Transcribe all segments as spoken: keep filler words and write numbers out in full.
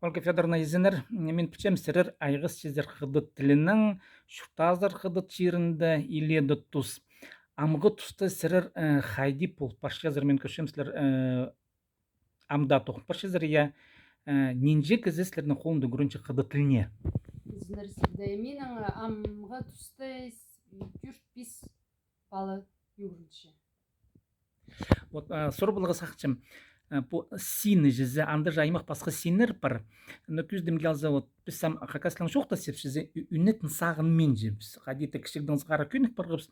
Ольга Фёдоровна, изеннер, мин пілчем, сірер айғасчазар хыдат тілінең, чуртаазар хыдат чирінде илееде тус. Амғы туста сірер, э, хайди пол парчазар, мин кӧрчем, сірер, э, ам даа тоғын парчазар, я, э, нинҷе кізі сірернің холында ӱгренче хыдат тіліне? Изеннер, сірерді, минің, э, амғы туста тӧрт-пис пала ӱгренче. Вот, а, сурып аларға сағынчам, а, пу син чізе, анда же аймах пасха синнер пар. Но кӧзідімге алза, вот, піс ам хакас тілінең чоохтасчабыс, ӱ-, ӱнетін сағынминчабыс. Хайди-да кічігдең сығара кӧнік парғабыс.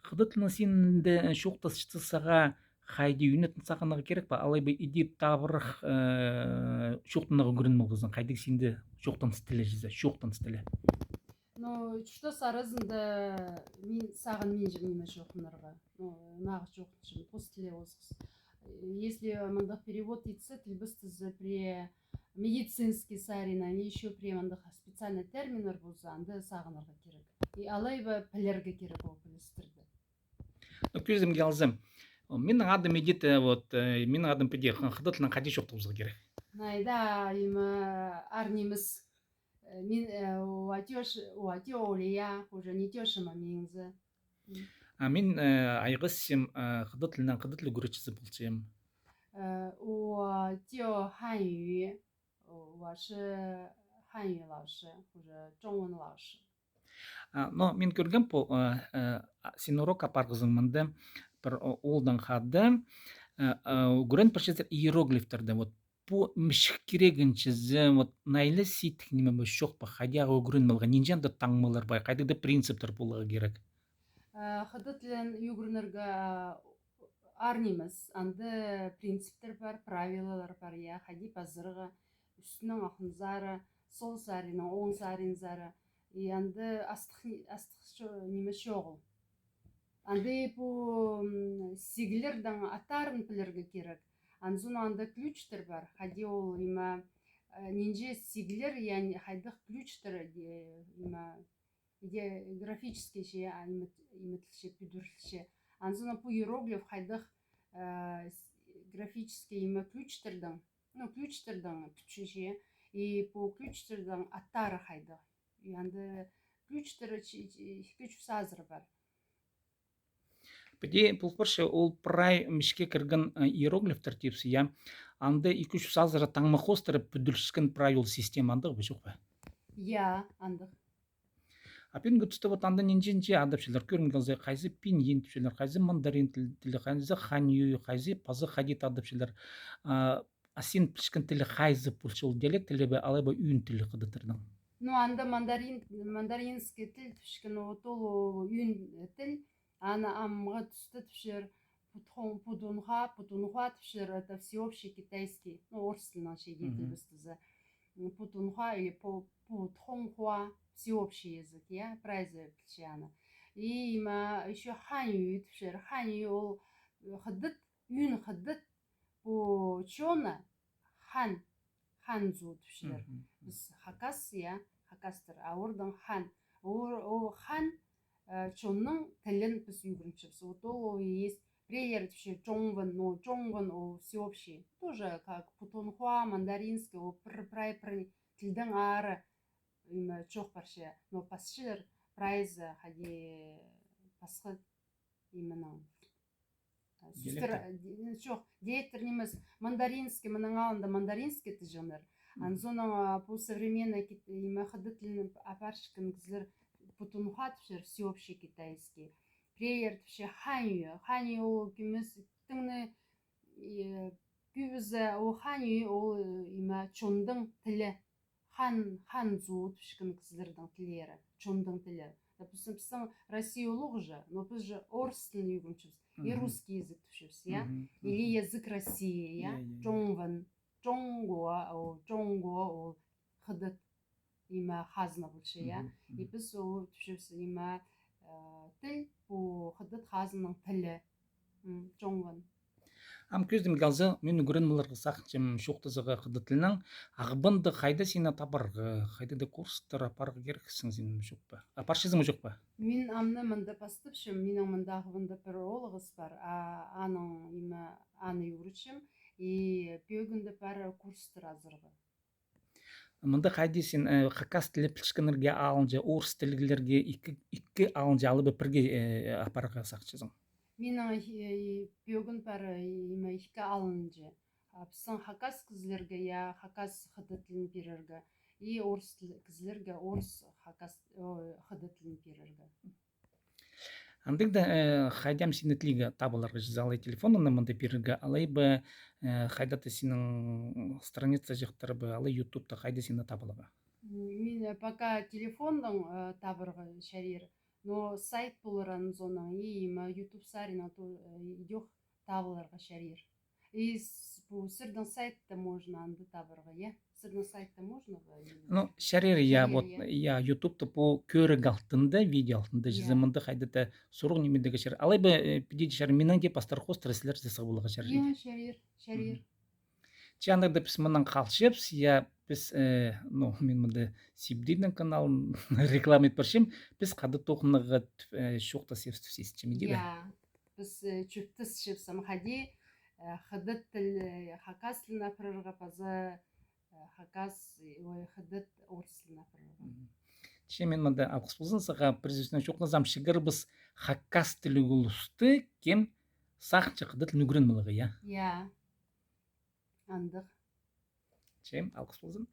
Хыдат тілінең синде чоохтасчатса, сағаа хайди, ӱнетін сағынарға кирек пе? Алай ба иди табырах, э, чоохтанарға ӱгреніп алғазың, хайдағ синде чоохтаныс тілі чізе, чоохтаныс тілі? Ну, чуртас аразында мин сағынминчам ниме чоохтанарға. Ну, нағыз чоохтанчам, пос тілі осхас. Если мындағ перевод итсе, тілбестезі пірее медицинский саринаң, или ещё пірее мындағ специальный терминнер полза, анда сағынарға кирек. И алай ба пілерге кирек ол пілістерді. Ну, кӧзідімге алза, минің адым Эдита, вот, э, минің адым піди, х-, хыдат тілінең хайди чоохтабызарға кирек? Найда, им, э, аар нимес. Э, мин, э, уа тёш-, уа тё олия, уже не тёшама минзі. М. А мин, э, айғасчам, э, хыдат тілінең, хыдат тілі ӱгретчізі полчам. Э, уа тё хань юй, уа шы хань юй лауши, уже чоңын лауши. А, но мин кӧргем пу, э, э, а, син урок апарғазың мында, пір о-, оолдаң хада, э, э, ӱгрен парчазар иероглифтерді. Вот пу мічік кирегінчізі, вот, найлы сидік ниме бе, чох па, хайди ағаа ӱгреніп алған, нинҷе анда таңмалар пар, хайдағ-да принциптер поларға кирек? Э, хыдат тілін ӱгренерге, э, аар нимес, анда принциптер пар, правилалар пар, я, хайди пазарға, ӱстӱнең алнынзар, сол саринаң оң саринзар, и анда астых ни-, астых чо-, ниме чоғыл. Анда пу, м, сиглернің аттарын пілерге кирек. Анзын анда ключтер пар. Хайди ол, има, э, нинҷе сиглер, я, хайдағ ключтер, э, има, иде графический че, а, имет-, иметілче, пӱдірілче. Анзын пу иероглиф хайдағ, э, с-, графический, има, ключтердең, ну, ключтердең тӱтчеҷе. И пу ключтердең аттары хайдағ. И анда ключтер чи-, чи-, ікі чӱс азыра пар. Піди пол парча, ол прай мічікке кірген, э, иероглифтер тіпчебіс, я. Анда ікі чӱс азыра таңма хоостыра пӱдірілчеткен прай ол система, андағ ба, чох па? Я, андағ. А пӱӱнгі туста вот анда нинҷе-нинҷе адапчалар, кӧрімге алза, хайзы пиньйин тіпчелер, хайзы мандарин тіл-, тілі, хайзы хань юй, хайзы паза хайди-да адапчалар. А, а син пілчеткен тілі хайзы полча, ол диалект тілі бе, алай ба ӧӧн тілі хыдаттарның? Ну, анда мандарин, мандаринский тіл тіпчеткен, вот ол ӧӧн тіл, аны амғы туста тіпчелер путхон-, путунхуа, путунхуа тіпчелер, это всеобщий китайский, ну, орыс тілінең че, мгм, тілбестезі. М, путунхуа или пу-, путхонхуа, всеобщий язык, я, прайзы пілче аны. И, има, ещё хань юй тіпчелер. Хань юй ол, э, хыдат, ӧӧн хыдат, пу чоны хан, ханзу тіпчелер. Мгм, мгм. Піс хакас, я, хакастар, а ордаң хан. Ол, ол хан, э, чонның тілін піс ӱгренчебіс. Вот ол, ол есть, піреелер тіпче чоңван, но чоңван ол всеобщий. Тоже как путунхуа, мандаринский, ол пір, прай пір тілдең ары, има, чоох парча. Но пасчалар прайзы хайди пасха, именно. Диалектер? Сӱстер, ди-, чох, диалектер нимес, мандаринский, мының алнында мандаринский тіҷеңнер. Мгм. Анзонаң, а, пу современный кит-, има, хыдат тілін апарчатхан кізілер путунхуа тіпчелер, всеобщий китайский. Піреелер тіпче хань юй, хань юй ол кӧмес, тіңні, э, кӧбізі ол хань юй ол, э, има, чонның тілі. Хан, ханзу тіпчеткен кізілернің тіллері, чонның тілі. Допустим, пістің Россия улуғ же, но піс же орыс тілін ӱгренчебіс. И, мгм, русский язык тіпчебіс, я? Мгм, мгм. Или язык России, я? Я, я, я. Чоңван, чоңгуа, ол, чоңгуа, ол хыдат, има, хазна полча, я? Мгм, мгм. И піс ол тіпчебіс, има, э, тіл, пу хыдат хазнаның тілі. М, чоңван. Ам кӧзідімге алза, мин ӱгреніп аларға сағынчам чоохтазарға хыдат тілінең. Ағбанда хайда сині табарға, хайда-да курстар апарарға кирексің син, чох па? Апарчазың ма, чох па? Мин амды мында пастапчам, минің мында Ағбанда пір оолғыс пар, а, аның, има, аны ӱгретчем, и пӧгінде пар курстар азырғы. Мында хайди син, э, хакас тілі пілчеткеннерге алынҷа, орыс тіллілерге ікі, ікі алынҷа алай ба пірге, э, апарарға сағынчазың? Минің, э, пӧгін пар, э, име, ікі алынҷа. А пістің хакас кізілерге, я, хакас хыдат тілін пирерге, и орыс тіл-, кізілерге орыс хакас, ой, хыдат тілін пирерге. Андағ даа, э, хайди ам сині тілеге табыларға, чізе алай телефоныңны мында пирерге, алай ба, э, хайда-да синің страницаҷахтар ба, алай ютубта хайда сині табыларға? М, мин, э, пока телефондаң, э, табарға чарир. Но сайт полар анзонның, и, ма, ютуб саринаң то, э, идӧк табыларға чарир. И с-, пу сірернің сайтта можно анда табарға, я? Сірернің сайтта можно ба? Ну, чарир, я, чарир, вот, я. Я, ютубта пу кӧріг алтында, видео алтында, чізе, я, мында хайда-да сурығ ниме дее чарир. Алай ба, э, піди чарир, минің дее пастар хоостыра сірерзер сығып аларға чарир. Я, чарир, чарир. Мгм. Че андағ даа піс мынаң халчабыс, я, піс, э, ну, мин мында Сибдейдің каналын реклама ит парчам, піс хада тоғынарға, э, чоохтасчабыс тіп сизінчем, иди бе? Я, піс, э, чоохтасчабыс, ам хайди, э, хыдат тіл, э, хакас тілін апарарға паза, э, хакас, э, ой, хыдат орыс тілін апарарға. Мгм. Че мин мында алғыс ползын сағаа, пір сӧснең чоохтазам, чығарарбыс хакас тілліг улусты, кем сағынча хыдат тілін ӱгреніп аларға, я? Я. Андағ. Че, алғыс ползын.